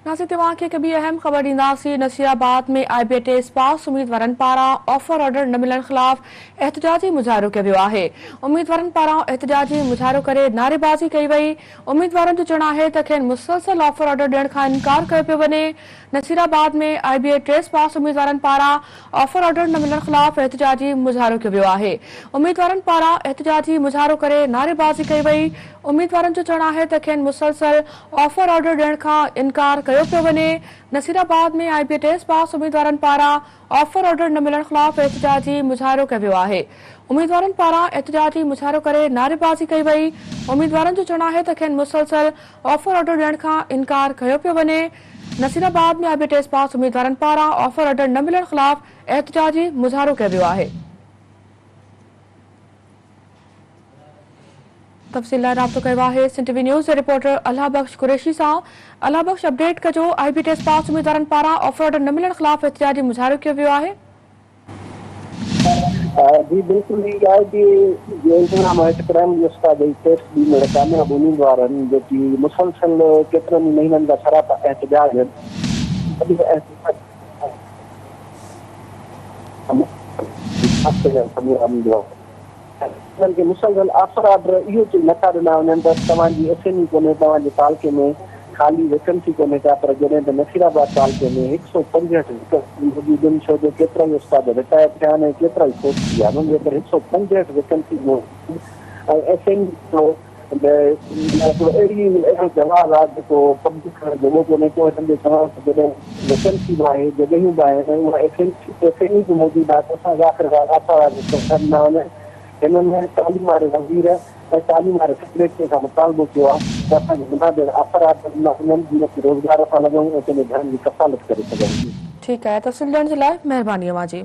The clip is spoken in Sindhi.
ناظرين توهان کي هڪ ٻي اهم خبر ڏينداسين Nasirabad ۾ I B A test pass اميدوارن پاران آفر آرڊر نه ملڻ خلاف احتجاجي مظاهرو ڪيو ويو آهي اميدوارن پاران احتجاجي مظاهرو ڪري نعريبازي ڪئي وئي اميدوارن جو چوڻ آهي ته کين مسلسل آفر آرڊر ڏيڻ کان انڪار ڪيو پيو وڃي Nasirabad ۾ I B A test pass اميدوارن پاران آفر آرڊر نه ملڻ خلاف احتجاجي مظاهرو ڪيو ويو آهي اميدوارن پاران احتجاجي مظاهرو ڪري نعريبازي ڪئي وئي اميدوارن جو چوڻ آهي ته کين مسلسل آفر آرڊر ڏيڻ کان انڪار ڪيو پيو وڃي، Nasirabad ۾ I B A test pass اميدوارن پاران آفر آرڊر نه ملڻ خلاف احتجاجي مظاهرو ڪيو ويو آهي، اميدوارن پاران احتجاجي مظاهرو ڪري نعريبازي ڪئي وئي، اميدوارن جو چوڻ آهي ته کين مسلسل آفر آرڊر ڏيڻ کان انڪار ڪيو پيو وڃي، Nasirabad ۾ I B A test pass اميدوارن پاران آفر آرڊر نه ملڻ خلاف احتجاجي مظاهرو ڪيو ويو آهي. تفصيل لاء رابطو ڪيو آهي سنڌ ٽي وي نيوز جي رپورٽر الله بخش قريشي سان الله بخش اپڊيٽ ڪجو آء بي ٽيسٽ پاس اميدوارن پاران آفر آرڊر نه ملڻ خلاف احتجاجي مظاهرو ڪيو ويو آهي. جي بلڪل هي آء بي جو انتظام هيٺ پرائمري استاد جي ٽيسٽ ڏيندڙ ڪامياب اميدوارن جيڪي مسلسل ڪيترن ئي مهينن کان سراپا احتجاج احتجاج انهن کي مسلسل آفر آرڊر اهو چئي نٿا ڏنا وڃن ته توهان جي ايس ايم اي ڪونهي توهان جي تعلقي ۾ خالي ويڪنسي ڪونهي ڪا پر جڏهن ته نصير آباد تعلقي ۾ هڪ سئو پنجهٺ ويڪنسي موجود آهن ڇو جو ڪيترائي استاد رٽائر ٿيا آهن ۽ ڪيترائي فوت ٿي ويا آهن ان جي ڪري هڪ سئو پنجهٺ ويڪنسي موجود آهن ۽ ايس ايم اي جو هڪڙو اهڙي اهڙو جواز آهي جيڪو قبول ڪرڻ جوڳو ڪونهي ڪو هنن جو چوڻ ته جڏهن ويڪنسي به آهي جڳهيون به آهن ۽ اها ايس ايم اي به موجود آهي ته اسان کي آخرڪار آفر آرڊر ڇو نه ڏنا وڃن هنن تعليم واري وزير ۽ تعليم واري سيڪريٽري کان مطالبو ڪيو آهي ته اسان کي بنا دير آفر آرڊر ڏنا وڃن جيئن اسين روزگار سان لڳون ۽ پنهنجي گهرن جي ڪفالت ڪري سگهون. ٺيڪ آهي تفصيل ڏيڻ جي لاء مهرباني اوهان جي.